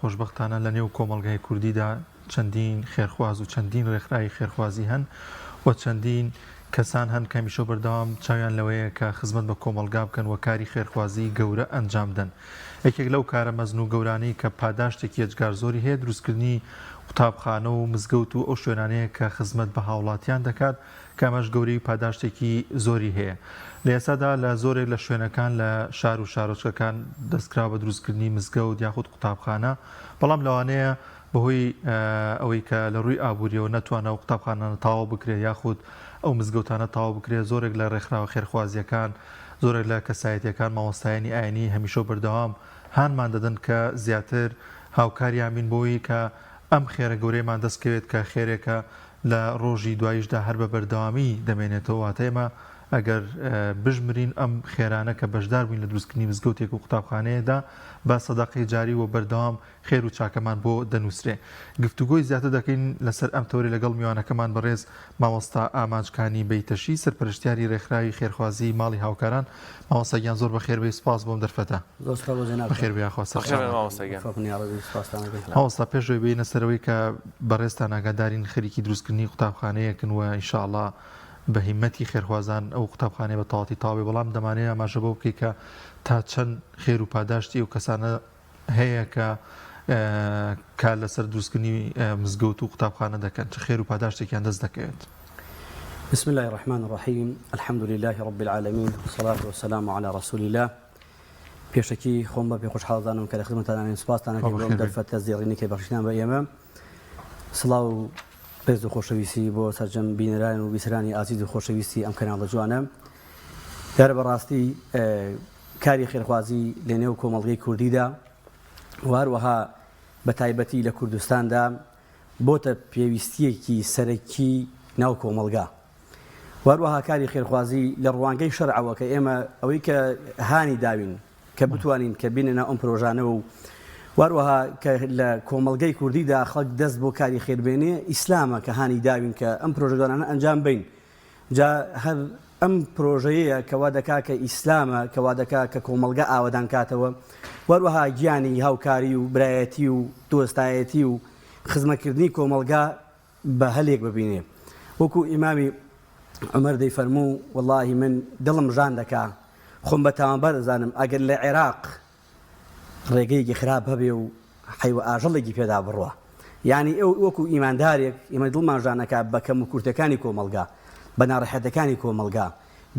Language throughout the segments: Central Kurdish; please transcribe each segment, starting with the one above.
خۆشبەختانە لە نێو کۆمەڵگای کوردیدا چەندین خێرخواز و چەندین ڕێکخراوی خێرخوازی هەن و چەندین کەسان هەن کە هەمیشە و بەردەوام چاویان لەوەیە کە خزمەت بە کۆمەڵگا بکەن و کاری خێرخوازی گەورە ئەنجام دەن. یەکێک لەو کارە مەزن و گەورانەی کە پاداشتێکی یەجگار زۆری هەیە دروستکردنی قوتابخانە و مزگەوت و ئەو شوێنانەیە کە خزمەت بە هاوڵاتیان دەکات کە ئەمەش گەورەی پاداشتێکی زۆری هەیە. لە ئێستادا لە زۆرێک لە شوێنەکان لە شار و شارۆچکەکان دەستکراوە بە دروستکردنی مزگەوت یاخود قوتابخانە، بەڵام لەوانەیە بەهۆی ئەوەی کە لە ڕووی ئابووریەوە نەتوانرا ئەو قوتابخانانە تەواو بکرێت یاخود ئەو مزگەوتانە تەواو بکرێت، زۆرێک لە ڕێکخراوە خێرخوازییەکان، زۆرێک لە کەسایەتییەکان، مامۆستایانی ئاینی هەمیشە و بەردەوام هانمان دەدەن کە زیاتر هاوکاریان بین بۆی کە ئەم خێرە گەورەیەمان دەست کەوێت کە خێرێکە لە ڕۆژی دواییشدا هەر بە بەردەوامی دەمێنێتەوە، واتە ئێمە ئەگەر بژمرین ئەم خێرانە کە بەشدار بووین لە دروستکردنی مزگەوتێک و قوتابخانەیەدا بە سەدەقەی جاری و بەردەوام خێر و چاکەمان بۆ دەنووسرێ. گفتوگۆی زیاتر دەکەین لەسەر ئەم تەوەرەی لەگەڵ میوانەکەمان بەڕێز مامۆستا ئامانج کانی بەیتەشی سەرپەرشتیاری رێکخراوی خێرخوازی ماڵی هاوکاران. مامۆستا گیان زۆر بەخێر بێی سوپاس بۆ ئەم دەرفەتە. زۆر سوپاس بۆ جەنابتان. بەخێر بێی یاخوا سەرچاوە. بەخێر بێن مامۆستا گیان. فەرموون یاڕەبی سوپاستان ئەکەین. مامۆستا پێش ئەوەی بێینە سەرەوەی کە بەڕێزتان ئاگادارین خەریکی دروستکردنی قوتابخانەیەکن و ان شاء اللە بە هیمەتی خێرخوازان ئەو قوتابخانەیە بە تەواوەتی تەواو بێ بەڵام دەمانەوێ ئاماژە بەوە بکەی کە تا چەند خێر و پاداشتی ئەو کەسانە هەیە کە کار لەسەر دروستکردنی مزگەوت و قوتابخانە دەکەن چ خێر و پاداشتێکیان دەست دەکەوێت؟ بسم اللە الرحمن الرحیم الحمد للە رب العالمین والصلاة والسلام علی رسول اللە پێشەکی خۆم بە پێخۆشحاڵ دانم کە لە خزمەتانانین سوپاستان ئەکەم بۆ ئەم دەرفەتە زێڕینەی کە بەخشیتان بە ئێمە سڵاو و ڕێز و خۆشەویستی بۆ سەرجەم بینەران و بیسەرانی ئازیز و خۆشەویستی ئەم کەناڵە جوانە دیارە بەڕاستی کاری خێرخوازی لە نێو کۆمەڵگەی کوردیدا و هەروەها بە تایبەتی لە کوردستاندا بۆتە پێویستییەکی سەرەکی ناو کۆمەڵگا و هەروەها کاری خێرخوازی لە ڕوانگەی شەرعەوە کە ئێمە ئەوەی کە هانی داوین کە بتوانین کە بینە ناو ئەم پرۆژانەوە و واروەها کە لە کۆمەڵگەی کوردیدا خەڵک دەست بۆ کاری خێر بێنێ ئیسلامە کە هانی داوین کە ئەم پرۆژەدانانە ئەنجام بین جا هەر ئەم پرۆژەیەیە کە وا دەکا کە ئیسلامە کە وا دەکا کە کۆمەڵگە ئاوەدان کاتەوە و هەروەها گیانی هاوکاری و برایەتی و دۆستایەتی و خزمەتکردنی کۆمەڵگا بە هەلێک ببینێ. وەکوو ئیمامی عومەر دەیفەرموو وەڵاهی من دڵم ژان دەکا خۆم بە تاوانبار دەزانم ئەگەر لە عێراق ڕێگەیەکی خراپ هەبێ و حەیوە ئاژەڵێکی پێدا بڕوا یانی ئەو وەکو ئیماندارێک ئێمە دڵمان ژان ئەکا بە کەم و کورتەکانی کۆمەڵگا بە ناڕەحەتەکانی کۆمەڵگا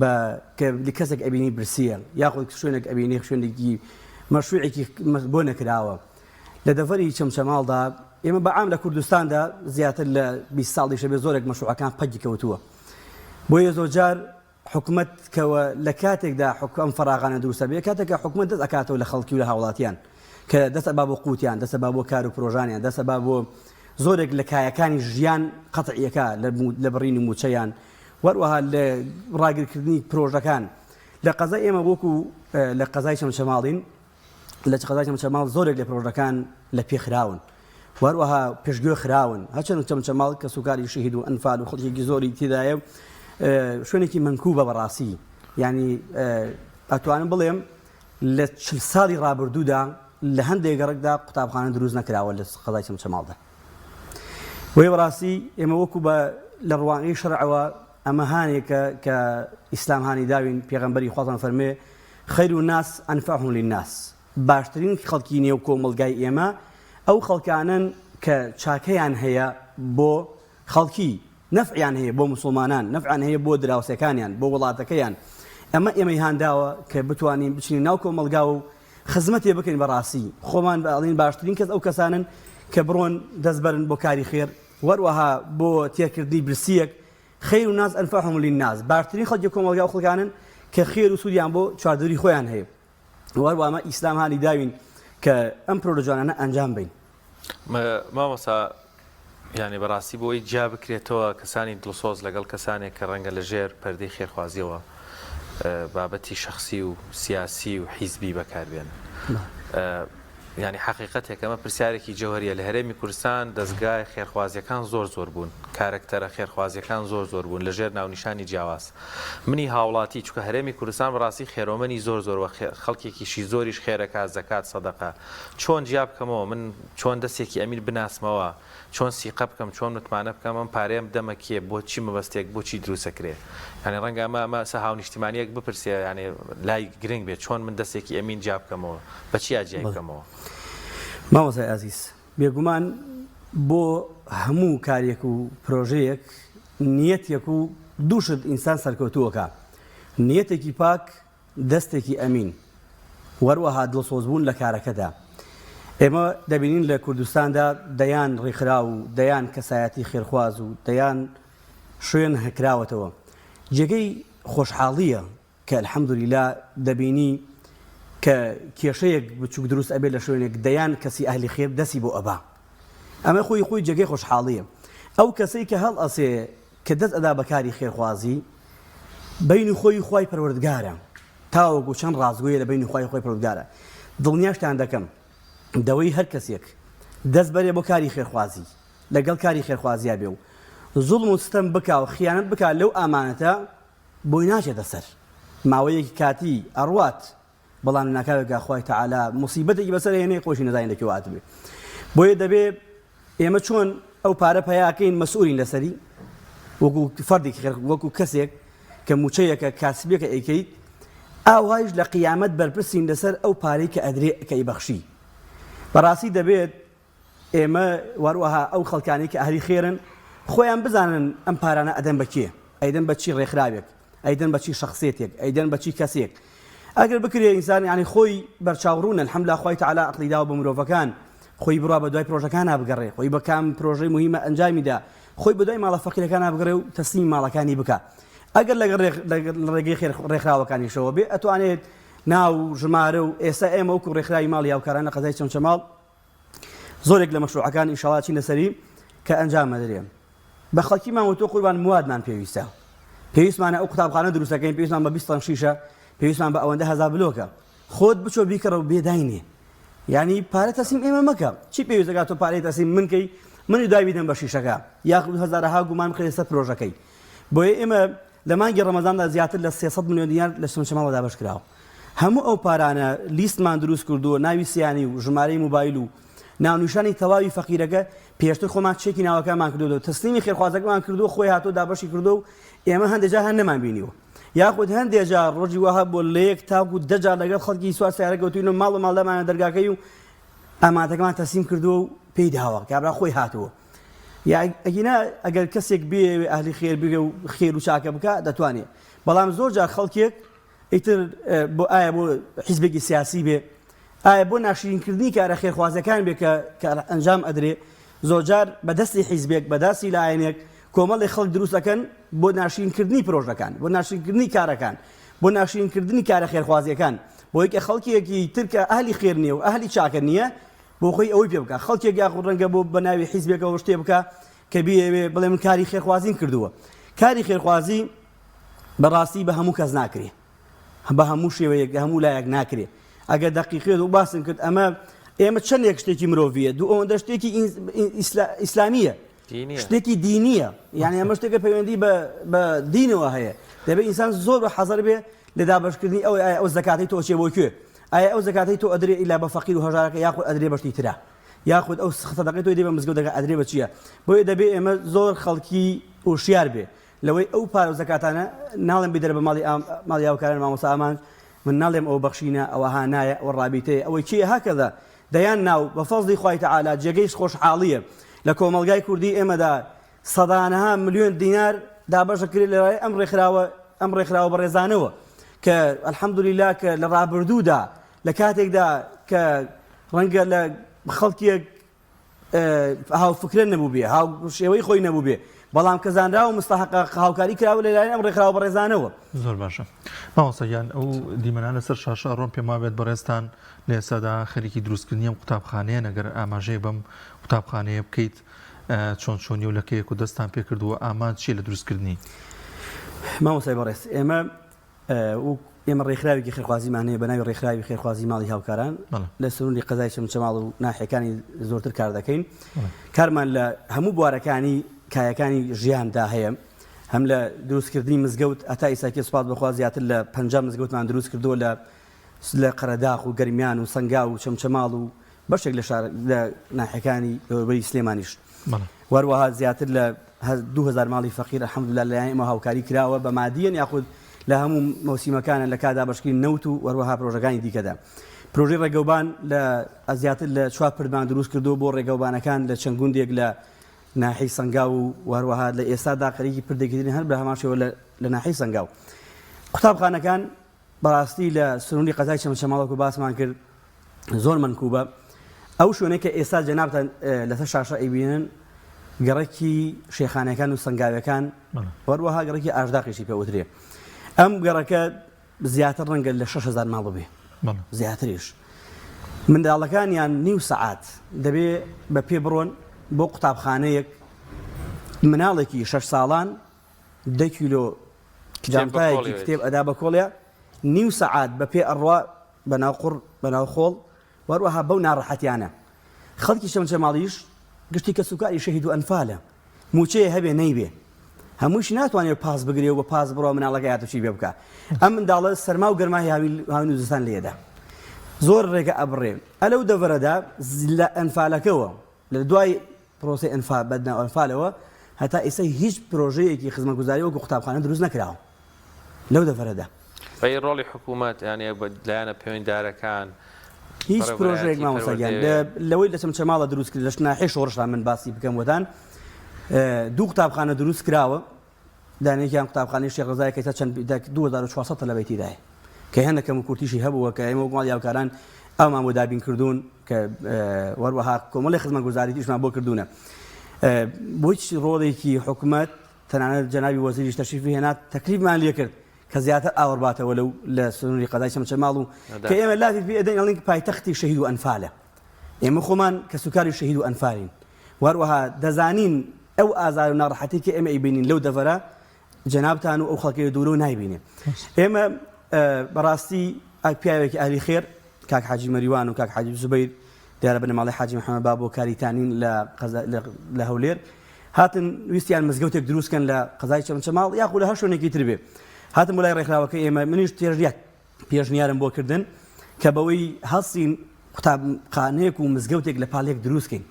بە کە کەسێک ئەبینی برسیە یاخود شوێنێک ئەبینی شوێنێکی مەشروعێکی بۆ نەکراوە لە دەڤەری چەمچەماڵدا ئێمە بە عام لە کوردستاندا زیاتر لە 20 ساڵیشە بێ زۆرێک مەشروعەکان پەکی کەوتووە بۆیە زۆرجار حکومەت کەوە لە کاتێکدا حک ئەم فەراغانە دروست ئەبێ کاتێک کە حکومەت دەست ئەکاتەوە لە خەڵکی و لە هاوڵاتیان کە دەست ئەبا بۆ قوتیان دەست ئەبا بۆ کار و پرۆژانیان دەست ئەبا بۆ زۆرێک لە کایەکانی ژیان قەتعیەکە لە بڕینی موچەیان وەروەها لە ڕاگرکردنی پرۆژەکان لە قەزای ئێمە وەکو لە قەزای چەمچەماڵین لە قەزای چەمچەماڵ زۆرێک لە پرۆژەکان لە پێ خراون و هەروەها پشتگوێ خراون هەرچەند چەمچەماڵ کەسوکاری شەهید و ئەنفال و خەڵکێکی زۆری تێدایە شوێنێکی مەنکوبە بەڕاستی یعنی ئەتوانم بڵێم لە چل ساڵی ڕابردوودا لە هەندێک گەڕکدا قوتابخانە دروست نەکراوە لە قەزای چەمچەماڵدا بۆیە بەڕاستی ئێمە وەکو بە لە ڕوانگەی شەرعەوە ئەمە هانێکە کە ئیسلام هانی داوین پێغەمبەری خوازان فەرمێ خیر الناس انفعهم للناس، باشترین خەڵکی نێو کۆمەڵگای ئێمە ئەو خەڵکانەن کە چاکەیان هەیە بۆ خەڵکی، نەفعیان هەیە بۆ موسڵمانان، نەفعیان هەیە بۆ دراوسێکانیان، بۆ وڵاتەکەیان، ئەمە ئێمەی هانداوە کە بتوانین بچینە ناو کۆمەڵگاوە و خزمەتێ بکەین بەڕاستی خۆمان ئەڵێین باشترین کەس ئەو کەسانەن کە بڕۆن دەست بەرن بۆ کاری خێر، وەروەها بۆ تێرکردنی برسییەک خیر الناس انفعهم للناس، باشترین خەڵکی کۆمەڵگا ئەو خەڵکانەن کە خێر و سوودیان بۆ چواردەوری خۆیان هەیە و هەروەها ئەمە ئیسلام هانی داوین کە ئەم پرۆژە جوانانە ئەنجام بەین. مامۆستا یانی بەڕاستی بۆ ئەوەی جیا بکرێتەوە کەسانی دڵسۆز لەگەڵ کەسانێک کە ڕەنگە لە ژێر پەردەی خێرخوازیەوە بابەتی شەخسی و سیاسی و حیزبی بەکاربێنن. یانی حەقیقەتێکە ئەمە پرسیارێکی جەوهەریە لە هەرێمی کوردستان دەزگای خێرخوازیەکان زۆر زۆر بوون کارەکتەرە خێرخوازیەکان زۆر زۆر بوون لە ژێر ناونیشانی جیاواز منی هاوڵاتی چونکە هەرێمی کوردستان بەڕاستی خێرۆمەنی زۆر زۆر وە خەڵکێکیشی زۆریش خێرەکا زەکات سەدەقە چۆن جیا بکەمەوە من چۆن دەستێکی ئەمین بناسمەوە چۆن سیقە بکەم چۆن متمانە بکەم ئەم پارەیەم بدەمە کێ بۆ چی مەبەستێک بۆچی دروستەکرێ یانی ڕەنگە ئەمە ئەمە سە هاونیشتیمانیەک بپرسێ یانی لای گرنگ بێت چۆن من دەستێکی ئەمین جیا بکەمەوە بە چیا جیای بکەمەوە. مامۆستای ئازیز بێگومان بۆ هەموو کارێک و پرۆژەیەک نیەتێک و دووشت ئینسان سەرکەوتووەکە نیەتێکی پاک دەستێکی ئەمین وەروەها دڵسۆزبوون لە کارەکەدا. ئێمە دەبینین لە کوردستاندا دەیان ڕێکخراو و دەیان کەسایەتی خێرخواز و دەیان شوێن کراوەتەوە. جێگەی خۆشحاڵییە کە الحمدللە دەبینی کە کێشەیەک بچوک دروست ئەبێت لە شوێنێک دەیان کەسی ئەهلی خێر دەستی بۆ ئەبا. ئەمە خۆی خۆی جێگەی خۆشحاڵییە. ئەو کەسەی کە هەڵئەسێ کە دەست ئەدا بە کاری خێرخوازی بەینی خۆی و خوای پەروەردگارە تاوەکو چەند ڕاستگۆیە لە بەینی خوای خۆی پەروەردگارە دڵنیاشتان دەکەم دەوەی هەر کەسێک دەست بەرێ بۆ کاری خێرخوازی لەگەڵ کاری خێرخوازیا بێ و زوڵم و ستەم بکا و خیانەت بکا لەو ئامانەتە بۆی ناچێتە سەر ماوەیەکی کاتی ئەڕوات بەڵام لەناکاوێکا خوای تەعالا موسیبەتێکی بەسەر هێنێ خۆشی نەزانین لە کوێوە هاتبێ بۆیە دەبێ ئێمە چۆن ئەو پارە پەیاکەین مەسئولین لەسەری وەکو فەردێکی خێر وەکو کەسێک کە موچەیەکە کاسبێکە ئەیکەیت ئاوهایش لە قیامەت بەرپرسین لەسەر ئەو پارەی کە ئەدرێ کە ئەیبەخشی بەڕاستی دەبێت ئێمە وەروەها ئەو خەڵکانەی کە ئەهلی خێرن خۆیان بزانن ئەم پارانە ئەدەن بە کێ، ئەیدەن بە چی ڕێکخراوێک، ئەیدەن بە چی شەخسێتێک، ئەیدەن بە چی کەسێک. ئەگەر بکرێ ئینسان یانی خۆی بەرچاو ڕوونە الحمدللە خوای تەعالا ئەقڵی داوە بە مرۆڤەکان خۆی بڕوا بە دوای پرۆژەکانا بگەڕێ خۆی بە کام پرۆژەی موهیمە ئەنجامی دا خۆی بە دوای ماڵە فەقیرەکانا بگەڕێ و تەسلیمی ماڵەکانی بکا ئەگەر لەگەڵ لە ڕێگەی خێر ڕێکخراوەکانیشەوە بێ ئەتوانێت ناو و ژمارە و ئێستا ئێمە وەکو ڕێکخراوی ماڵی هاوکاران لە قەزای چەمچەماڵ زۆرێک لە مەشروعەکان ئینشاڵا چینە سەری کە ئەنجام ئەدرێ بە خەڵکیمان وتۆ قوربان موادمان پێویستە پێویستمانە ئەو قوتابخانە دروستەکەین پێویستمان بە 20 تەن شیشە پێویستمان بە ئەوەندە هەزار بلۆکە خۆت بچۆ بیکڕە و بێداینێ یعنی پارە تەسلیم ئێمە مەکە چی پێویست دەکات تۆ پارەی تەسلیم من کەی منی دوای بیدەم بە شیشەکە یاخود هەزارەها گومان بخەیە سەر پرۆژەکەی بۆیە ئێمە لە مانگی ڕەمەزاندا زیاتر لە 300 ملیۆن دینار لە چەمچەماڵە دابەش کراوە هەموو ئەو پارانە لیستمان دروست کردووە ناوی سیانی و ژمارەی موبایل و ناونیشانی تەواوی فەقیرەکە پێشتر خۆمان چێکی ناوەکانمان کردووە تەسلیمی خێرخوازەکەمان کردووە خۆی هاتووە دابەشی کردووە و ئێمە هەندێک جار هەر نەمانبینیوە یاخود هەندێک جار ڕۆژی وەها بۆ لە یەک تاکو دە جار لەگەڵ خەڵکی سوار سیارە کەوتوین و ماڵ و ماڵدامانە دەرگاکەی و ئامانەتەکەمان تەسلیم کردووە و پێی داوە کابرا خۆی هاتووە یا ئەگینا ئەگەر کەسێک بێ ئەهلی خێر بێ و خێر و چاکە بکە دەتوانێت بەڵام زۆر جار خەڵکێک ئیتر بۆ ئایا بۆ حیزبێکی سیاسی بێ ئایا بۆ ناشرینکردنی کارە خێرخوازەکان بێ کە کە ئەنجام ئەدرێ زۆرجار بە دەستی حیزبێک بە دەستی لایەنێک کۆمەڵی خەڵک دروست ئەکەن بۆ ناشرینکردنی پرۆژەکان بۆ ناشرینکردنی کارەکان بۆ ناشرینکردنی کارە خێرخوازیەکان بۆی کە خەڵکێکی تر کە ئەهلی خێر نییە و ئەهلی چاکە نییە بۆ خۆی ئەوەی پێ بکە خەڵکێک یاخود ڕەنگە بۆ بە ناوی حیزبێکەوە شتێ بکە کە بیەوێ بڵێ من کاری خێرخوازیم کردووە کاری خێرخوازی بەڕاستی بە هەموو کەس ناکرێ بە هەموو شێوەیەک لە هەموو لایەک ناکرێ ئەگەر دەقیقێت و باسم کرد ئەمە ئێمە چەندێک شتێکی مرۆڤیە دوو ئەوەندە شتێکی ئیسلامیە شتێکی دینیە یعنی ئەمە شتێکە پەیوەندی بە دینەوە هەیە دەبێت ئینسان زۆر بە حەزەر بێ لە دابشکردنی ئەو ئایا ئەو زەکاتی تۆ چێ بۆ کوێ ئایا ئەو زەکاتی تۆ ئەدرێ ئیلا بە فەقیر و هەژارەکە یاخود ئەدرێ بەشتی ترە یاخود ئەو سەدەقەی تۆ دێ بە مزگەوتەکە ئەدرێ بە چییە بۆیە دەبێ ئێمە زۆر خەڵکی وشیار بێ لەوەی ئەو پارە و زەکاتانە ناڵێم بیدەرە بە ماڵی ماڵی هاوکاران مامۆستا ئامانج من ناڵێم ئەوە بەخشینە ئەوە هانایە ئەوە ڕابیتەیە ئەوەی چییە هەکەذا دەیان ناو بە فەزڵی خوای تەعالا جێگەی خۆشحاڵییە لە کۆمەڵگای کوردی ئێمەدا سەدانەها ملیۆن دینار دابەش دەکرێت لە ئەم ڕێکخراوە ئەم ڕێکخراوە بەڕێزانەوە کە الحمدلله کە لە ڕابردوودا لە کاتێکدا کە ڕەنگە لە خەڵکیەک هاوفکرە نەبووبێ، هاوشێوەی خۆی نەبووبێ، بەڵام کە زانراوە مستەحەقە هاوکاری کراوە لەلایەن ئەم ڕێکخراوە بەڕێزانەوە. زۆر باشە مامۆستا گیان ئەو دیمەنانە سەر شاشە ئەڕۆن پێم وابێت بەڕێزتان لە ئێستادا خەریکی دروستکردنی ئەم قوتابخانەیەن ئەگەر ئاماژەیەک بەم قوتابخانەیە بکەیت چۆن چۆنی و لە کەیەک و دەستتان پێکردووە ئامانج چییە لە دروستکردنی؟ مامۆستای بەڕێز ئێمە. ئێمە ڕێکخراوێکی خێرخوازیمان هەیە بە ناوی ڕێکخراوی خێرخوازی ماڵی هاوکاران لە سنووری قەزای چەمچەماڵ و ناحیەکانی زۆرتر کار دەکەین. کارمان لە هەموو بوارەکانی کایەکانی ژیاندا هەیە. هەم لە دروستکردنی مزگەوت هەتا ئیساکێ سوپاس بەخوا زیاتر لە 50 مزگەوتمان دروست کردووە لە لە قەرەداخ و گەرمیان و سەنگاو و چەمچەماڵ و بەشێک لە شار لە ناحیەکانی دەوروبەری سلێمانیش. وەروەها زیاتر لە 2000 ماڵی فەقیر الحمدللە لەلایەن ئێمە هاوکاری کراوە بە مادیەن یاخود لە هەموو مەوسیمەکانە لە کادا بەشکردنی نەوت و وەروەها پرۆژەکانی دیکەدا. پرۆژەی ڕێگەوبان لە زیاتر لە چوار پردمان دروست کردووە بۆ ڕێگەوبانەکان لە چەند گوندێک لە ناحیەی سەنگاو و وەروەها لە ئێستادا خەریکی پردێکی ترین هەر بە هەمان شێوە لە ناحیەی سەنگاو. قوتابخانەکان بەڕاستی لە سنووری قەزای چەمچەماڵ وەکو باسمان کرد زۆر مەنکوبە. ئەو شوێنەی کە ئێستا جەنابتان لەسەر شاشە ئەیبینن گەڕەکی شێخانەکان و سەنگاوەکان وەروەها گەڕەکی ئاژداقیشی پێ وترێ. ئەم گەڕەکە زیاتر ڕەنگە لە 6000 ماڵ ببێ زیاتریش. منداڵەکانیان نیو سەعات دەبێ بە پێ بڕۆن بۆ قوتابخانەیەک مناڵێکی شەش ساڵان دە کیلۆ جانتایەکی کتێب ئەدا بە کۆڵیا نیو سەعات بە پێ ئەڕوا بە ناو قوڕ بە ناو خۆڵ و هەروەها بەو ناڕەحەتیانە خەڵکی چەمچەماڵیش گشتی کەسوکاری شەهید و ئەنفالە موچەیە هەبێ نەیبێ هەمووشی ناتوانێت پاس بگرێ و بە پاس بڕۆ مناڵەکە هاتوچی بێ بکە ئەم منداڵە سەرما و گەرمای هاوین و زستان لێدا زۆر ڕێگە ئەبڕێ ئەلەو دەڤەرەدا لە ئەنفالەکەوە لە دوای پرۆسەی ئەنفال بەدناو ئەنفالەوە هەتا ئیستا هیچ پرۆژەیەکی خزمەتگوزاری وەکو قوتابخانە دروست نەکراوە لەو دەڤەرەدا. ئەی ڕۆڵی حکوومەت یانی لایەنە پەیوەندیدارەکان، هیچ پرۆژەیەک بەڕێوەبەرایەتی مامۆستا گیان پەروەردەیە؟ لەوەی لە چەمچەماڵە دروست کرد لە ناحیەی شۆڕشدا من باسی بکەم بۆتان دوو قوتابخانە دروست کراوە دانەیەکیان قوتابخانەی شێخ ڕەزایە کە ئێستا چەند 2400 تەلەبەی تیدایە کە هێندە کەم و کورتیشی هەبووە کە ئێمە وەک ماڵی هاوکاران ئەومان بۆ دابین کردوون کە وەروەها کۆمەڵی خزمەتگوزاری تریشمان بۆ کردوونە بۆ هیچ ڕۆڵێکی حکومەت تەنانەت جەنابی وەزیریش تەشریفی هێنا تەکلیفمان لێ کرد کە زیاتر ئاوڕ باتەوە لەو لە سنووری قەزای چەمچەماڵ و کە ئێمە لافی پێ ئەدەین ئەڵێن پایتەختی شەهید و ئەنفالە ئێمە خۆمان کەسوکاری شەهید و ئەنفالین وەروەها دەزانین ئەو ئازار و ناڕەحەتی کە ئێمە ئەیبینین لەو دەڤەرە جەنابتان و ئەو خەڵکەی دوورەوە نایبینێ. ئێمە بەڕاستی پیاوێکی ئەهلی خێر کاک حاجی مەریوان و کاک حاجی زوبەیر دیارە بنەماڵەی حاجی محەممەد بابۆ کاریتانین لە لە هەولێر هاتن ویستیان مزگەوتێک دروستکەن لە قەزای چەمچەماڵ یاخود لە هەر شوێنێکی تر بێ هاتن بۆ لای ڕێکخراوەکە ئێمە منیش تێژیات پێشنیارم بۆ کردن کە بەوەی هەڵسین قوتابخانەیەک و مزگەوتێک لە پاڵ یەک دروست کەین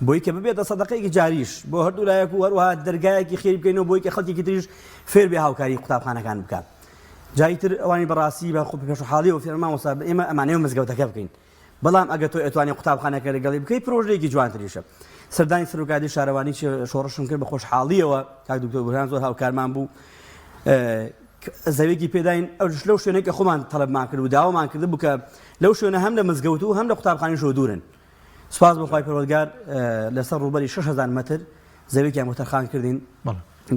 بۆی کە ببێتە سەدەقەیەکی جاریش بۆ هەردوو لایەک و هەروەها دەرگایەکی خێری بکەینەوە بۆی کە خەڵکێکی تریش فێر بێ هاوکاری قوتابخانەکان بکات جای تر ئەوانی بەڕاستی بە خۆ پێشحاڵیەوە فێر مامۆستا ئێمە ئەمانەیە مزگەوتەکە بکەین بەڵام ئەگەر تۆ ئەتوانی قوتابخانەکە لەگەڵی بکەی پرۆژەیەکی جوانتریشە. سەردانی سەرۆکایەتی شارەوانی شۆڕشم کرد بە خۆشحاڵیەوە کاک دکتۆر بورهان زۆر هاوکارمان بوو زەویەکی پێداین ئەوش لەو شوێنێک کە خۆمان تەلەبمان کرد و داوامان کرد بوو کە لەو شوێنە هەم لە مزگەوت و هەم لە قوتابخانەی دوورن سوپاس بۆ خوای پەروەردگار لەسەر ڕووبەری 6000 مەتر زەویەکیان بۆ تەرخان کردین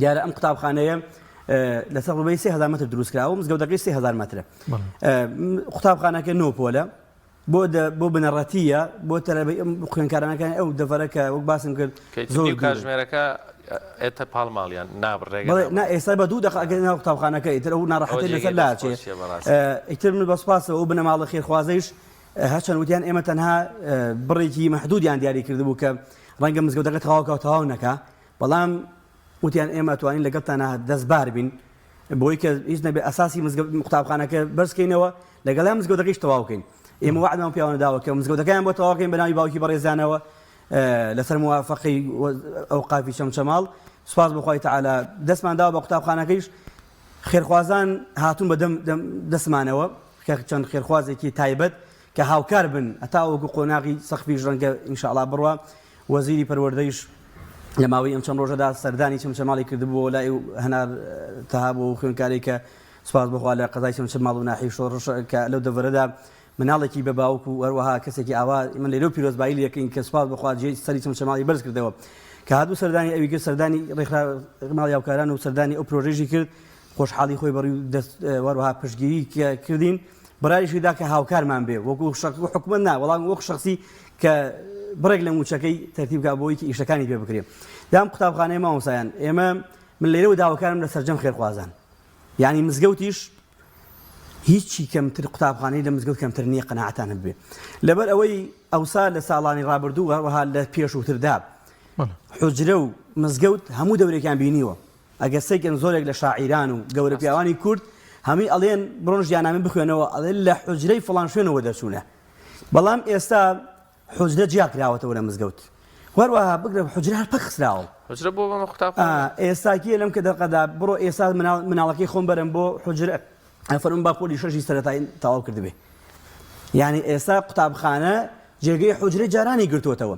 دیارە ئەم قوتابخانەیە لەسەر ڕووبەری 3000 مەتر دروست کراوە مزگەوتەکەی 3000 مەترە قوتابخانەکە نۆ پۆلە بۆ بۆ بنەڕەتیە بۆ تەلەبەی ئەم خوێندکارانەکانی ئەو دەڤەرە کە وەک باسم کرد زۆر کاژمێرەکە ئێتە پاڵ ماڵیان نابڕێگە نا ئێستا بە دوو دەقە ئەگەر ناو قوتابخانەکە ئیتر ئەو ناڕەحەتی لەسەر لاچێ ئیتر من بە سوپاسەوە ئەو بنەماڵە خێرخوازەیش هەرچەند وتیان ئێمە تەنها بڕێکی مەحدودیان دیاری کردبوو کە ڕەنگە مزگەوتەکە تەواو کا و تەواو نەکا بەڵام وتیان ئێمە توانین لەگەڵتانە دەستبار بین بۆی کە هیچ نەبێ ئەساسی مزگەوت قوتابخانەکە بەرزکەینەوە لەگەڵیان مزگەوتەکەیش تەواو کەین ئێمە وەعدمان پیاوانە داوە کە مزگەوتەکەیان بۆ تەواو کەین بە ناوی باوکی بەڕێزیانەوە لەسەر موافقەی ئەوقافی چەمچەماڵ سوپاس بۆ خوای تەعالا دەستمان داوە بە قوتابخانەکەیش خێرخوازان هاتوون بە دەم دەستمانەوە کە چەند خێرخوازێکی تایبەت کە هاوکار بن هەتاوەکو قۆناغی سەقفیش ڕەنگە ان شاء اللە بڕوا وەزیری پەروەردەیش لە ماوەی ئەم چەند ڕۆژەدا سەردانی چەمچەماڵی کردبووەوە لای هەنار تەها بۆ خوێندکارێک کە سوپاس بۆ خوا لە قەزای چەمچەماڵ و ناحیەی شۆڕش کە لەو دەڤەرەدا مناڵێکی بە باوک و هەروەها کەسێکی ئاوا من لێرەو پیرۆزبایی لێکەین کە سوپاس بۆ خوا جێی سەری چەمچەماڵی بەرز کردەوە کە هاتبوو سەردانی ئەوی کرد سەردانی ڕێکخرا ماڵی هاوکاران و سەردانی ئەو پرۆژەیشی کرد خۆشحاڵی خۆی بەڕی و دەست وەروەها پشتگیری کردین بڕیاریشی دا کە هاوکارمان بێ وەکو حکومەت نا وەڵام وەکو شخصی کە بڕێک لە موچەکەی تەرتیب کا بۆی کە ئیشەکانی پێ بکرێ دام قوتابخانەی مامۆستایان ئێمە من لێرەوە داواکارم لە سەرجەم خێرخوازان یعنی مزگەوتیش. هیچی کەمتر قوتابخانەی لە مزگەوت کەمتر نییە قەناعەتان هەبێ لەبەر ئەوەی ئەوسا لە ساڵانی ڕابردوو هەروەها لە پێشووتردا حوجرە و مزگەوت هەموو دەورێکیان بینیوە ئەگەر سەیرکەن زۆرێک لە شاعیران و گەورە پیاوانی کورد هەمووی ئەڵێن بڕۆن ژیاننامە بخوێنەوە ئەڵێن لە حوجرەی فڵان شوێنەوە دەرچوونە بەڵام ئێستا حوجرە جیا کراوەتەوە لە مزگەوت وەروەها بگرە حوجرە هەر پەک خسراوە. حوجرە بۆ بەمە قوتابخانە. ئێستا کێ لەم کە دەقەدا بڕۆ ئێستا مناڵەکەی خۆم بەرم بۆ حوجرە ئەفەرموون با پۆلی شەشی سەرەتایی تەواو کردبێ یعنی ئێستا قوتابخانە جێگەی حوجرەی جارانی گرتووەتەوە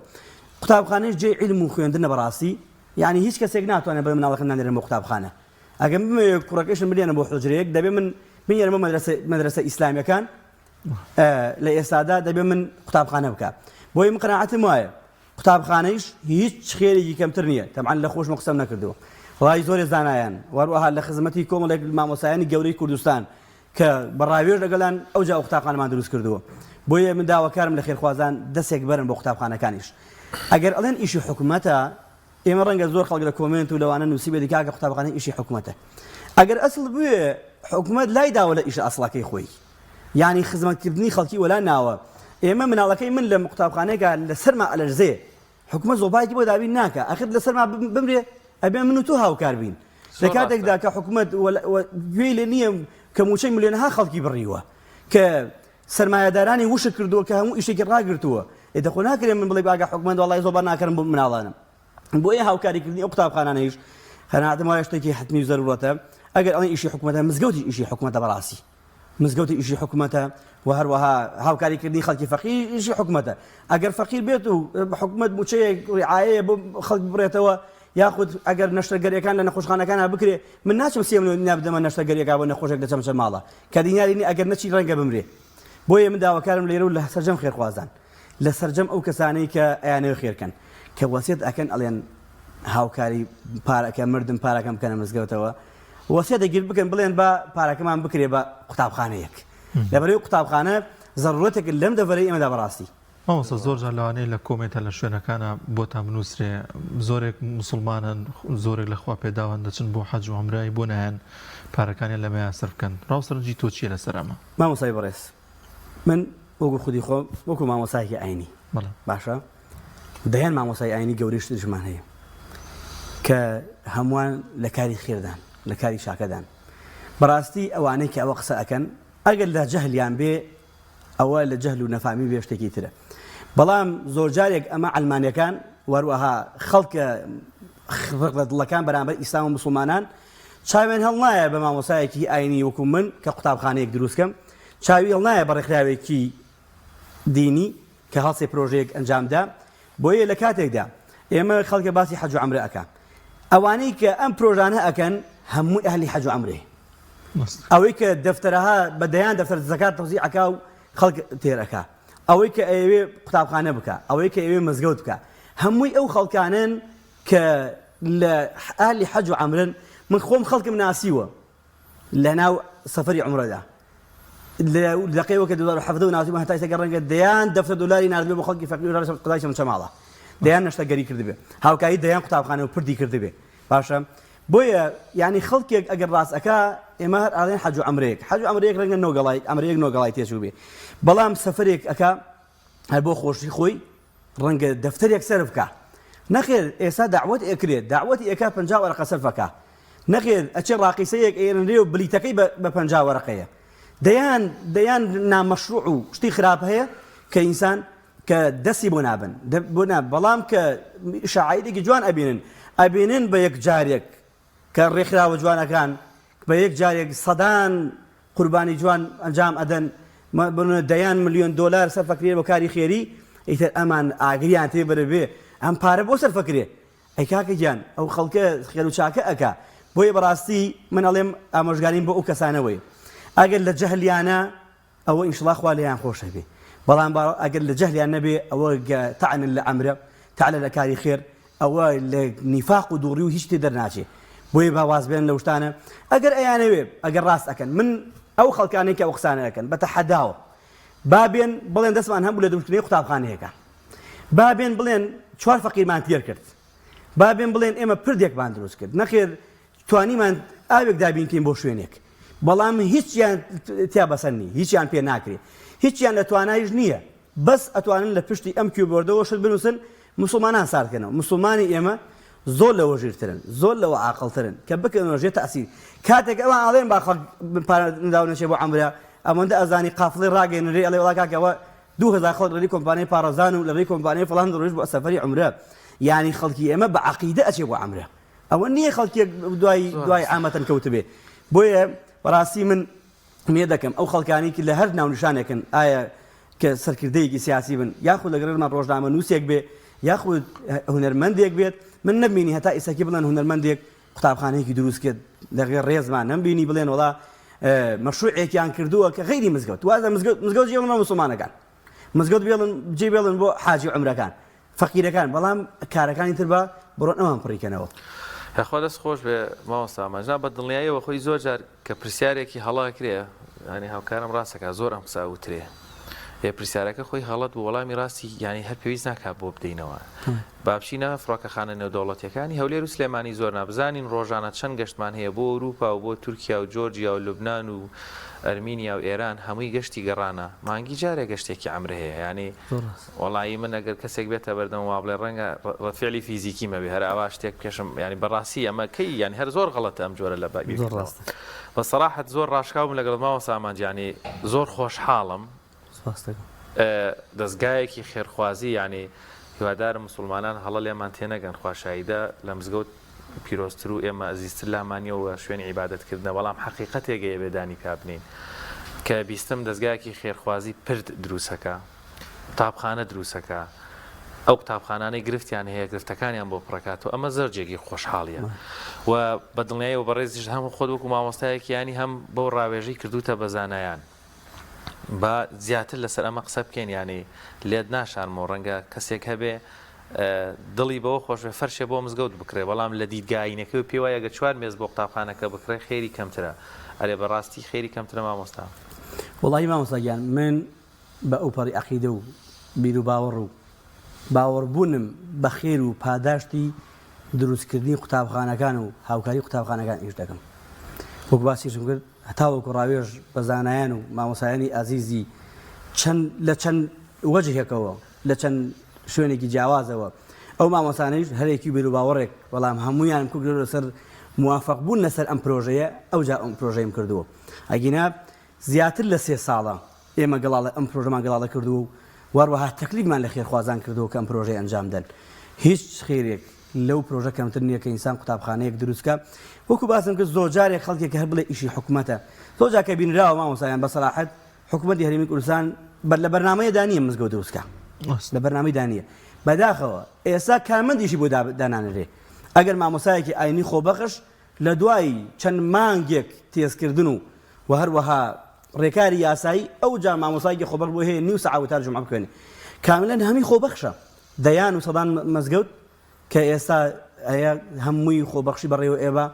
قوتابخانەش جێی عیلم و خوێندنە بەڕاستی یعنی هیچ کەسێک ناتوانێت بڵێ مناڵەکەم نانێرم بۆ قوتابخانە ئەگەر بمەوێ کوڕەکەشم بنێرم بۆ حوجرەیەک دەبێ من بنێرم بۆ مەدرەسە مەدرەسە ئیسلامیەکان لە ئێستادا دەبێ من قوتابخانە بکە بۆیە من قەناعەتم وایە قوتابخانەیش هیچ خێرێکی کەمتر نییە تەبعەن لە خۆشم قسەم نەکردووە ڕای زۆرێ زانایان وەروەها لە خزمەتی کۆمەڵێک مامۆسایانی گەورەی کوردستان کە بە ڕاوێژ لەگەڵیان ئەوجا ئەو قوتابخانەمان دروست کردووە بۆیە من داواکارم لە خێرخوازان دەسێک بەرن بۆ قوتابخانەکانیش ئەگەر ئەڵێن ئیشی حکومەتە ئێمە ڕەنگە زۆر خەڵک لە کۆمێنت و لەوانە نووسیبێتی کاکە قوتابخانە ئیشی حکومەتە ئەگەر ئەسڵ بوێ حکومەت لای داوە لە ئیشە ئەسڵەکەی خۆی یانی خزمەتکردنی خەڵکی وەلا ناوە ئێمە مناڵەکەی من لە قوتابخانەیەکا لە سەرما ئەلەرزێ حکومەت زۆپایەکی بۆ دابین ناکا ئەخر لە سەرما بمرێ ئەبێ من و تۆ هاوکار بین لە کاتێکدا کە حکومەت گوێی لێ نییە کە مووچەی ملیۆنەها خەڵکی بڕیوە کە سەرمایەدارانی وشک کردووە کە هەموو ئیشێکی ڕاگرتووە ئێ دەخۆ ناکرێ من بڵێ باگە حکومەت وەڵای زۆبا ناکەرم بۆ مناڵانم بۆیە هاوکاریکردنی ئەو قوتابخانانەیش قەناعەتم وایە شتێکی حەتمی و زەرورەتە ئەگەر ئەڵێن ئیشی حکومەتە مزگەوتیش ئیشی حکومەتە بەڕاستی مزگەوتی ئیشی حکومەتە و هەروەها هاوکاریکردنی خەڵکی فەقیر ئیشی حکومەتە ئەگەر فەقیر بێت و حکومەت موچەیەک ڕعایەیە بۆ خەڵک ببڕێتەوە یاخود ئەگەر نەشتەرگەریەکان لە نەخۆشخانەکانە بکرێ من ناچم سێ ملیۆن دینار بدەمە نەشتەرگەریەکە بۆ نەخۆشێک لە چەمچەماڵە کە دیناری نیە ئەگەر نەچی ڕەنگە بمرێ بۆیە من داواکارم لێرە و لە سەرجەم خێرخوازان لە سەرجەم ئەو کەسانەی کە ئەیانەوێ خێرکەن کە وەسیەت ئەکەن ئەڵێن هاوکاری پارەکە مردم پارەکەم بکەنە مزگەوتەوە وەسیەتێک بکەن بڵێن با پارەکەمان بکرێ بە قوتابخانەیەک لەبەرەوەی قوتابخانە زەڕورەتێک لەم دەڤەرەی ئێمەدا بەڕاستی. مامۆستا زۆر جار لەوانەیە لە کۆمێنتە لە شوێنەکانا بۆتان بنوسرێ زۆرێک موسڵمانن زۆرێک لە خوا پێداوەن دەچن بۆ حەج و عەمرە بۆ نایەن پارەکانیان لەمەیا سەرف بکەن ڕاو سەرنجی تۆ چیە لەسەر ئەمە؟ مامۆستای بەڕێز من وەکو خودی خۆم وەکو مامۆستایەکی ئاینی باشە دەیان مامۆستای ئاینی گەورەی شتیشمان هەیە کە هەمووان لە کاری خێردان لە کاری چاکەدان بەڕاستی ئەوانەی کە ئەوە قسە ئەکەن ئەگەر لە جەهلیان بێ ئەوە لە جەهل و نەفامی بێ شتێکی ترە بەڵام زۆرجارێک ئەمە عەلمانیەکان وەروەها خەڵکە ڕق لە دڵەکان بەرامبەر ئیسلام و مسلمانان چاویان هەڵنایە بە مامۆسایەکی ئاینی وەکو من کە قوتابخانەیەک دروست کەم چاوی هەڵنایە بە ڕێکخراوێکی دینی کە هەڵسێ پرۆژەیەک ئەنجامدا بۆیە لە کاتێکدا ئێمە خەڵکە باسی حەج و عەمرە ئەکا ئەوانەی کە ئەم پرۆژانە ئەکەن هەمووی ئەهلی حەج و عەمرەیە ئەوەی کە دەفتەرەها بە دەیان دەفتەر زەکات تەوزیع ئەکا و خەڵک تێر ئەکا ئەوەی کە ئەیەوێ قوتابخانە بکا ئەوەی کە ئەیەوێ مزگەوت بکا هەمووی ئەو خەڵکانەن کە لە ئەهلی حەج و عەمرەن من خۆم خەڵکم ناسیوە لە ناو سەفەری عومرەدا لە دەقەیەوە کە 2017 و ناسیومە هەتا ئێستا ڕەنگە دەیان دەفتەر دۆلاری ناردبێ بۆ خەڵکی فەقیر و هەژار قەزای چەمچەماڵە دەیان نەشتەرگەری کردبێ هاوکاری دەیان قوتابخانە و پردی کردبێ باشە بۆیە یعنی خەڵکێک ئەگەر ڕاست ئەکا ئێمە هەر ئاڵێن حەج و عەمرەیەک حەج و عەمرەیەک ڕەنگە نۆگەڵای عەمرەیەک نۆگەڵای تێچوو بێ بەڵام سەفەرێک ئەکا هەر بۆ خۆشی خۆی ڕەنگە دەفتەرێک سەرف کا نەخێر ئێستا دەعوەت ئەکرێت دەعوەتی ئەکا 50 وەرەقە سەرف ئەکا نەخێر ئەچێ ڕاقیسەیەک ئێرنرێ و بلیتەکەی بە 50 وەرەقەیە دەیان دەیان نامەشروع و شتی خراپ هەیە کە ئینسان کە دەستی بۆ نابن بۆ نا بەڵام کە شاعیرێکی جوان ئەبینن ئەبینن بە یەکجارێک کە ڕێکخراوە جوانەکان بە یەک جارێک سەدان قوربانی جوان ئەنجام ئەدەن بنە دەیان ملیۆن دۆلار سەرفەکرێ بۆ کاری خێری ئیتر ئەمان ئاگریان تێ بەرەبێ ئەم پارە بۆ سەرفەکرێ ئەی کاکە گیان ئەو خەڵکە خێر و چاکە ئەکا بۆیە بەڕاستی من ئەڵێم ئامۆژگاریم بۆ ئەو کەسانەوەی ئەگەر لە جەهلیانە ئەوە ئینشڵا خوا لێیان خۆش ئەبێ بەڵام با ئەگەر لە جەهلیان نەبێ ئەوە گە تەعنن لە ئەمرە تەعنە لە کاری خێر ئەوە لە نیفاق و دووڕی و هیچ تێ دەرناچێ بۆیە با واز بێنن لەو شتانە ئەگەر ئەیانەوێ ئەگەر ڕاست ئەکەن من ئەو خەڵکانەی کە ئەو قسانە ئەکەن بە تەحەداوە با بێن بڵێن دەستمان هەبوو لە دروستکردنی قوتابخانەیەکە با بێن بڵێن چوار فەقیرمان تێر کرد با بێن بڵێن ئێمە پردێکمان دروست کرد نەخێر توانیمان ئاوێک دابین کەین بۆ شوێنێک. بەڵام هیچیان تیا بەسەر نی هیچیان پێ ناکرێ هیچیان لە توانایش نییە بەس ئەتوانن لە پشتی ئەم کیبۆردەوە شت بنووسن موسڵمانان سارد کەنەوە موسڵمانی ئێمە زۆر لەوە ژیرترن زۆر لەوە عاقڵترن کە بکەونە ژێر تەئسیر کاتێک ئەوان ئەڵێن با خەڵک پارە نەداو نەچێ بۆ عەمرە ئەوەندە ئەزانی قافڵەی ڕاگەیەنرێ ئەڵێ وەڵا کاکە ئەوە 2000 خەڵک لە ڕێی کۆمپانیای پاڕەزان و لە ڕێی کۆمپانیای فڵان دەڕۆیشت بۆ سەفەری عومرە یانی خەڵکی ئێمە بە عەقیدە ئەچێ بۆ عەمرە ئەوە نییە خەڵکێک دوای دوای عامەتەن کەوتبێ بۆیە بەڕاستی من مێ دەکەم ئەو خەڵکانی کە لە هەر ناونیشانێکن ئایا کە سەرکردەیەکی سیاسی بن یاخود لەگەڵمان ڕۆژنامە نووسێک بێ یاخود هونەرمەندێک بێت من نەبینی هەتا ئیسەکی بڵێن هونەرمەندێک قوتابخانەیەکی دروست کرد لەگەڵ ڕێزمان نەمبینی بڵێن وڵا مەشروعێکیان کردووە کە غەیری مزگەوت وازە مزگەوت مزگەوت جێ بڵێن مسلمانەکان مزگەوت بێڵن جێ بێڵن بۆ حاجی عومرەکان فەقیرەکان بەڵام کارەکانی تر با بڕۆن ئەوان پڕی کەنەوە. یاخوا دەست خۆش بێ مامۆستا ئامانج نا بە دڵنیاییەوە خۆی زۆر جار کە پرسیارێکی هەڵە ئەکرێ یانی هاوکارم ڕاست ئەکا زۆر ئەم قسە ئەوترێ ئێ پرسیارەکە خۆی هەڵەت بوو وەڵامی ڕاستی یانی هەر پێویست ناکا بۆ بدەینەوە با بچینە فڕۆکەخانە نێودەوڵەتیەکانی هەولێر و سلێمانی زۆر نا بزانین ڕۆژانە چەند گەشتمان هەیە بۆ ئەوروپا و بۆ تورکیا و جۆرجیا و لوبنان و ئەرمینیا و ئێران هەمووی گەشتی گەڕانە مانگی جارێ گەشتێکی عەمرە هەیە یانی وەڵایی من ئەگەر کەسێک بێتە بەردەمم وا بڵێ ڕەنگە ڕەد فعلی فیزیکیم هەبێ هەر ئاوا شتێک بکێشم یانی بەڕاستی ئەمە کەی یانی هەر زۆر غەڵەتە ئەم جۆرە لە زۆر بیرکردنەوە ڕاستە. بە سەراحەت زۆر ڕاشکاو بووم لەگەڵت مامۆستا ئامانج یانی زۆر خۆشحاڵم سپاست دەکەم. دەزگایەکی خێرخوازی یانی هیوادارم موسڵمانان هەڵە لێمان تێنەگەن خوا شاهیدە لە مزگەوت پیرۆزتر و ئێمە ئەزیزتر لامان نیە و شوێنی عیبادەت کردنە بەڵام حەقیقەتێک هەیە بێ دانی پیا بنێین کە بیستم دەزگایەکی خێرخوازی پرد دروسەکا قوتابخانە دروسەکا ئەو قوتابخانانەی گرفتیان هەیە گرفتەکانیان بۆ پڕەکاتەوە ئەمە زۆر جێگەی خۆشحاڵیە و بە دڵنیاییەوە بەڕێزیشت هەم خۆت وەکو مامۆستایەکی یانی هەم بەو ڕاوێژەی کردووتە بە زانایان با زیاتر لەسەر ئەمە قسە بکەین یانی لێت ناشارمەوە ڕەنگە کەسێک هەبێ دڵی بەوە خۆش بێ فەرشێ بۆ مزگەوت بکڕێ بەڵام لە دیدگا ئایینەکەی و پێی وایە گەر چوار مێز بۆ قوتابخانەکە بکڕێ خێری کەمترە ئەرێ بەڕاستی خێری کەمترە مامۆستا؟ وەڵاهی مامۆستا گیان من بە ئەوپەڕی عەقیدە و بیروباوەڕ و باوەڕبوونم بە خێر و پاداشتی دروستکردنی قوتابخانەکان و هاوکاری قوتابخانەکان ئیش دەکەم. وەک باسیشم کرد هەتاوەکو ڕاوێژ بە زانایان و مامۆستایانی ئازیزی چەند لە چەند وەجهێکەوە لە چەند شوێنێکی جیاوازەوە ئەو مامۆستانەیش هەرێکی بیروباوەڕێک بەڵام هەموویان کۆکردەوە لەسەر موافق بوون لەسەر ئەم پرۆژەیە ئەوجا ئەم پرۆژەیم کردووە ئەگینا زیاتر لە سێ ساڵە ئێمە گەڵاڵە ئەم پرۆژەمان گەڵاڵە کردووە و واروەها تەکلیفمان لە خێرخوازان کردووە کە ئەم پرۆژەیە ئەنجام دەن. هیچ خێرێک لەو پرۆژە کەمتر نییە کە ئینسان قوتابخانەیەک دروست کا. وەکو باسم کرد زۆرجارێک خەڵکێک کە هەر بڵێ ئیشی حکومەتە. زۆرجار کە بینراوە مامۆستایان بە سەراحەت حکومەتی هەرێمی کوردستان بەر لە بەرنامەیەدا نییە مزگەوت دروست کا. لە بەرنامەیدا نییە. بەداخەوە ئێستا کارمەندیشی بۆ دانانرێ. ئەگەر مامۆستایەکی ئاینی خۆبەخش لە دوای چەند مانگێک تێستکردن و و هەروەها ڕێکاری یاسایی ئەوجا مامۆستایەکی خۆبەخش بۆی هەیە نیو سەعات وتار جومعە بخوێنێ کاملا هەمی خۆبەخشە دەیان و سەدان مزگەوت کە ئێستا هەیە هەمووی خۆبەخشی بەڕێوە ئێبا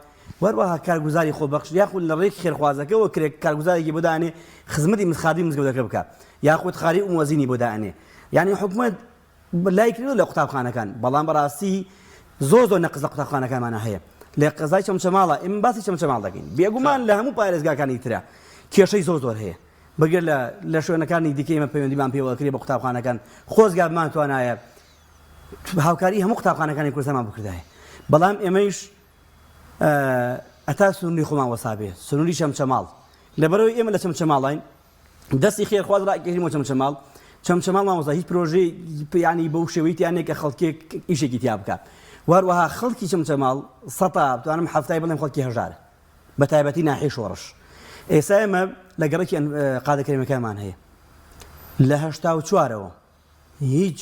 وەروەها کارگوزاری خۆبەخش یاخود لە ڕێک خێرخوازەکەەوە کرێک کارگوزارێکی بۆ دانێ خزمەتی مسخادی مزگەوتەکە بکە یاخود خاری و موەزینی بۆ دانێ یعنی حکومەت لای کردوە لە قوتابخانەکان بەڵام بەڕاستی زۆر زۆر نەقس لە قوتابخانەکانمانە هەیە لە قەزای چەمچەماڵە ئێمە باسی چەمچەماڵ دەکەین بێگومان لە هەموو پارێزگاکانی ترە کێشەی زۆر زۆر هەیە بگەر لە لە شوێنەکانی دیکە ئێمە پەیوەندیمان پێوە کرێ بە قوتابخانەکان خۆزگا بمانتوانایە هاوکاری هەموو قوتابخانەکانی کوردستانمان بکردایە بەڵام ئێمەیش ئەتا سنووری خۆمان وەسابێ سنووری چەمچەماڵ لەبەرەوەی ئێمە لە چەمچەماڵین دەستی خێرخواز ڕاکێشین بۆ چەمچەماڵ چەمچەماڵ مامۆستا هیچ پرۆژەی یانی بەو شێوەی تیا نییە کە خەڵکێک ئیشێکی تیا بکات واروەها خەڵکی چەمچەماڵ سەتا بتوانم حەفتای بڵێم خەڵکی هەژارە بە تایبەتی ناحیەی شۆڕش ئێستا ئێمە لە گەڕەکی قادە کەریمەکانمان هەیە لە هەشتا و چوارەوە هیچ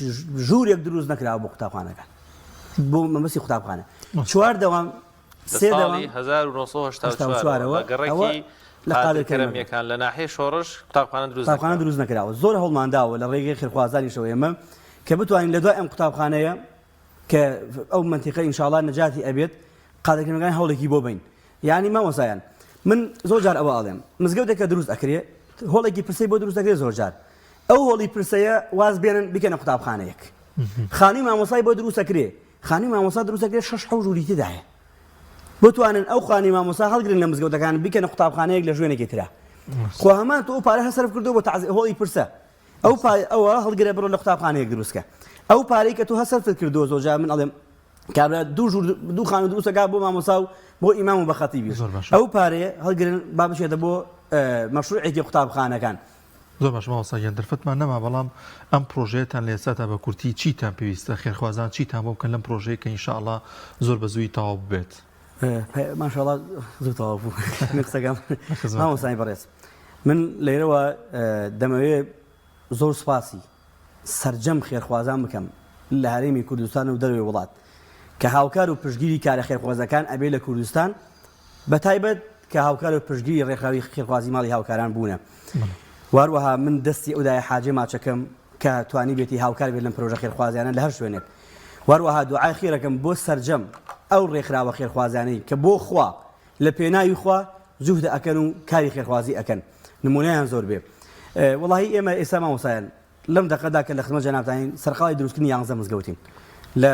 ژوورێک دروست نەکراوە بۆ قوتابخانەکان بۆ مەبەستی قوتابخانە چوار دەوام سێ دەوام 1984 لە گەڕەکی لە قادر کەرەمیەکان لە ناحیەی شۆڕش قوتابخانە دروست قوتابخانە دروست نەکراوە زۆر هەوڵمان داوە لە ڕێگەی خێرخوازانیشەوە ئێمە کە بتوانین لە دوای ئەم قوتابخانەیە کە ئەو مەنتیقە ئینشاڵا نەجاتی ئەبێت قادرکردنەکان هەوڵێکی بۆ بین یعنی مامۆسایان من زۆر جار ئەوە ئەڵێم مزگەوتێک کە دروست ئەکرێ هۆڵێکی پرسەی بۆ دروست دەکرێت زۆر جار ئەو هۆڵی پرسەیە واز بێنن بیکەنە قوتابخانەیەک خانووی مامۆسای بۆ دروست ئەکرێ خانووی مامۆسا دروست ئەکرێ شەش حەوت ژووری تێدایە. بتوانن ئەو خانی مامۆستا هەڵگرن لە مزگەوتەکان بیکەنە قوتابخانەیەک لە شوێنێکی ترا خۆ هەمان تۆ ئەو پارە هەر سەرف کردو بۆ تەعزیە هۆڵی پرسە ئەو پا ئەوە هەڵگرە بڕۆ لە قوتابخانەیەک دروستکە ئەو پارەی کە تۆ هەر سەرفت کردووە زۆر جار من ئەڵێم کابرا دوو ژوور دوو خانوو دروست ئەکا بۆ مامۆستا و بۆ ئیمام و بە خەتیبیش زۆر باشە. ئەو پارەیە هەڵگرن با بچێتە بۆ مەشروعێکی قوتابخانەکان. زۆر باشە مامۆستا گیان دەرفەتمان نەما بەڵام ئەم پرۆژەیەتان لە ئێستادا بە کورتی چیتان پێویستە خێرخوازان چیتان بۆ بکەن لەم پرۆژەیە کە ئینشائەڵا زۆر بە زوویی تەواو ببێت؟ ماشاءاللە زوو تەواو بوو من قسەکەم مامۆستای بەڕێز من لێرەوە دەمەوێ زۆر سوپاسی سەرجەم خێرخوازان بکەم لە هەرێمی کوردستان و دەرەوەی وڵات کە هاوکار و پشتگیری کارە خێرخوازەکان ئەبێ لە کوردستان بە تایبەت کە هاوکار و پشتگیری ڕێکخراوی خێرخوازی ماڵی هاوکاران بوونە واروەها من دەستی ئەو دایە حاجێ ماچەکەم کە توانی بێتی هاوکار بێت لەم پرۆژە خێرخوازیانە لە هەر شوێنێک واروەها دوعای خێرەکەم بۆ سەرجەم ئەو ڕێکخراوە خێرخوازانەی کە بۆ خوا لە پێناوی خوا جوهد ئەکەن و کاری خێرخوازی ئەکەن نمونەیان زۆر بێ وەڵاهی ئێمە ئێستا مامۆستایان لەم دەقەدا کە لە خزمەت جەنابتانین سەرقاڵی دروستکردنی یانزە مزگەوتین لە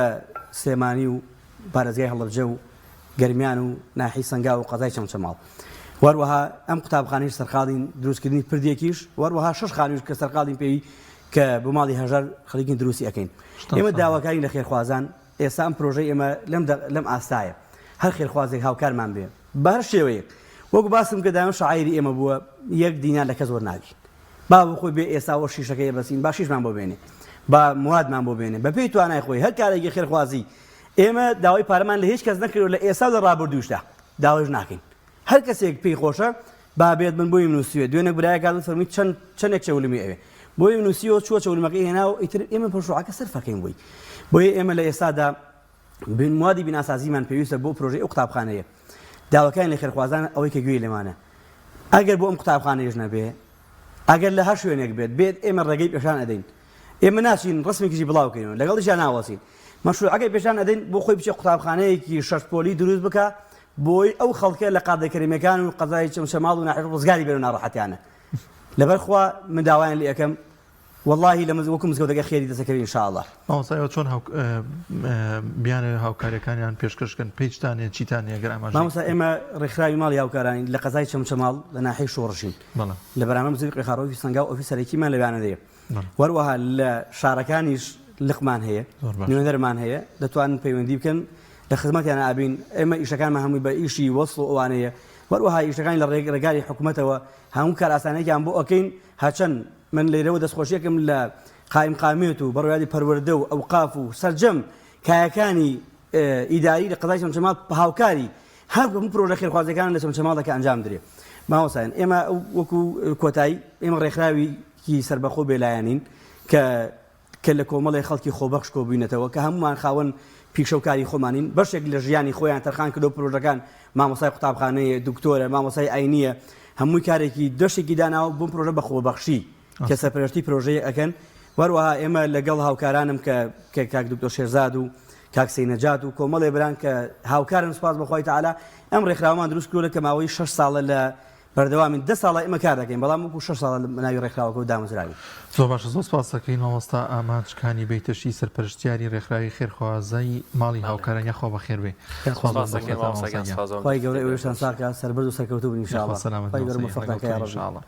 سلێمانی و پارێزگای هەڵەبجە و گەرمیان و ناحی سەنگاو و قەزای چەمچەماڵ واروەها ئەم قوتابخانەیش سەرقاڵین دروستکردنی پردێکیش واروەها شەش خانوویش کە سەرقاڵین پێی کە بۆ ماڵی هەژار خەریکین دروستی ئەکەین ئێمە داواکارین لە خێرخوازان ئێستا ئەم پرۆژەی ئێمە لەم لەم ئاستایە هەر خێرخوازێک هاوکارمان بێ بە هەر شێوەیەک وەکو باسم کە دایم شعایری ئێمە بووە یەک دینار لە کەس وەرناگرین با بۆ خۆی بێ ئێستا وە شیشەکەی بەسین با شیشمان بۆ بێنێ با موادمان بۆ بێنێ بە پێی توانای خۆی هەر کارێکی خێرخوازی ئێمە داوای پارەمان لە هیچ کەس نەکردووە لە ئێستا و لە ڕابردووشدا داوایش ناکەین هەر کەسێک پێی خۆشە با بێت من بۆیم نووسیوە دوێنێ برایەک هات فەرمووی چەند چەندێک چەولمی ئەوێ بۆیم نووسیوە چووە چەولمەکەی هێنا و ئیتر ئێمە پرشوعەکە سەرفەکەین بۆی بۆیە ئێمە لە ئێستادا موادی بیناسازیمان پێویستە بۆ پرۆژەی ئەو قوتابخانەیە داواکانی لە خێرخوازان ئەوەی کە گوێی لێمانە ئەگەر بۆ ئەم قوتابخانەیش نەبێ ئەگەر لە هەر شوێنێک بێت بێت ئێمە ڕێگەی پێشان ئەدەین ئێمە ناچین ڕسمێکیشی بڵاو کەینەوە لەگەڵیشیا ناوەستین مەشروعەکەی پێشان ئەدەین بۆ خۆی بچێ قوتابخانەیەکی شەش پۆلی دروست بکا بۆی ئەو خەڵکە لە قادە کەریمەکان و قەزای چەمچەماڵ و ناحیە ڕزگاری بێن و ناڕەحەتیانە لەبەر خوا من داوایان لێ ئەکەم واللهی لە وەکو مزگەوتەکە خێری دەسەکەوی ان شاء الله. مامۆستا ئێوە چۆن بیانەوێ هاوکاریەکانیان پێشکەش بکەن پەیجتان هەیە چیتان هەیە گەر ئاماژەی مامۆستا ئێمە ڕێکخراوی ماڵی هاوکارانین لە قەزای چەمچەماڵ لە ناحیەی شۆڕشین لە بەرامبەر مزگەوتی قوێخا ڕەوفی سەنگاو ئۆفیس سەرەکیمان لەویانەدەیە وەروەها لە شارەکانیش لقمان هەیە نوێنەرمان هەیە دەتوانن پەیوەندی بکەن لە خزمەتیان ئابین ئێمە ئیشەکانمان هەمووی بە ئیشی وەسڵ و ئەوانەیە وەروەها ئیشەکانی لە ڕێگاری حکوومەتەوە هەموو کارئاسانێکیان بۆ ئەکەین هەرچەند من لێرەوە دەستخۆشیەکەم لە قائیمقامیەت و بەڕێوەبەری پەروەردە و ئەوقاف و سەرجەم کایەکانی ئیداری لە قەزای چەمچەماڵ هاوکاری هەر هەموو پرۆژە خێرخوازیەکان لە چەمچەماڵدا کە ئەنجام درێ مامۆستایان ئێمە وەکو کۆتایی ئێمە ڕێکخراویکی سەربەخۆ بێلایەنین کە کە لە کۆمەڵی خەڵکی خۆبەخش کۆبووینەتەوە کە هەمومان خاوەن پیشە و کاری خۆمانین بەشێک لە ژیانی خۆیان تەرخان کردو پرۆژەکان مامۆسای قوتابخانەیە دکتۆرە مامۆسای ئاینیە هەمووی کارێکی دەشێکی داناوە بۆم پرۆژە بە خۆبەخشی کە سەرپەرشتی پرۆژەیەک ئەکەن وەروەها ئێمە لەگەڵ هاوکارانم کە کە کاک دکتۆر شێرزاد و کاک سەینەجات و کۆمەڵێ بران کە هاوکارن سوپاس بۆ خوای تەعالا ئەم ڕێکخراوەمان دروست کردووە کە ماوەی شەش ساڵە لە بەردەوامین دە ساڵە ئێمە کار دەکەین بەڵام وەکو شەش ساڵە لە ناوی ڕێکخراوەکەوە دامەزراوین. زۆر باشە زۆر سپاست دەکەین مامۆستا ئامانج کانی بەیتەشی سەرپەرشتیاری ڕێکخراوی خێرخوازی ماڵی هاوکاران یاخوا بەخێر بێی یاخوا سپاس سپاس دەکەین مامۆستا گیان سپاس بۆ ئەم خوای گەورە دەرفەتەی ئێوەشتان بەڕێزت. ساغ کا سەربەرز و سەرکەوتوو بن ان شاء یاخوا اللە سەلامەت خوای گەورە مامۆستا گیان موفەقتان لەگەڵ کا تۆین یاڕەبی. ان شاء اللە.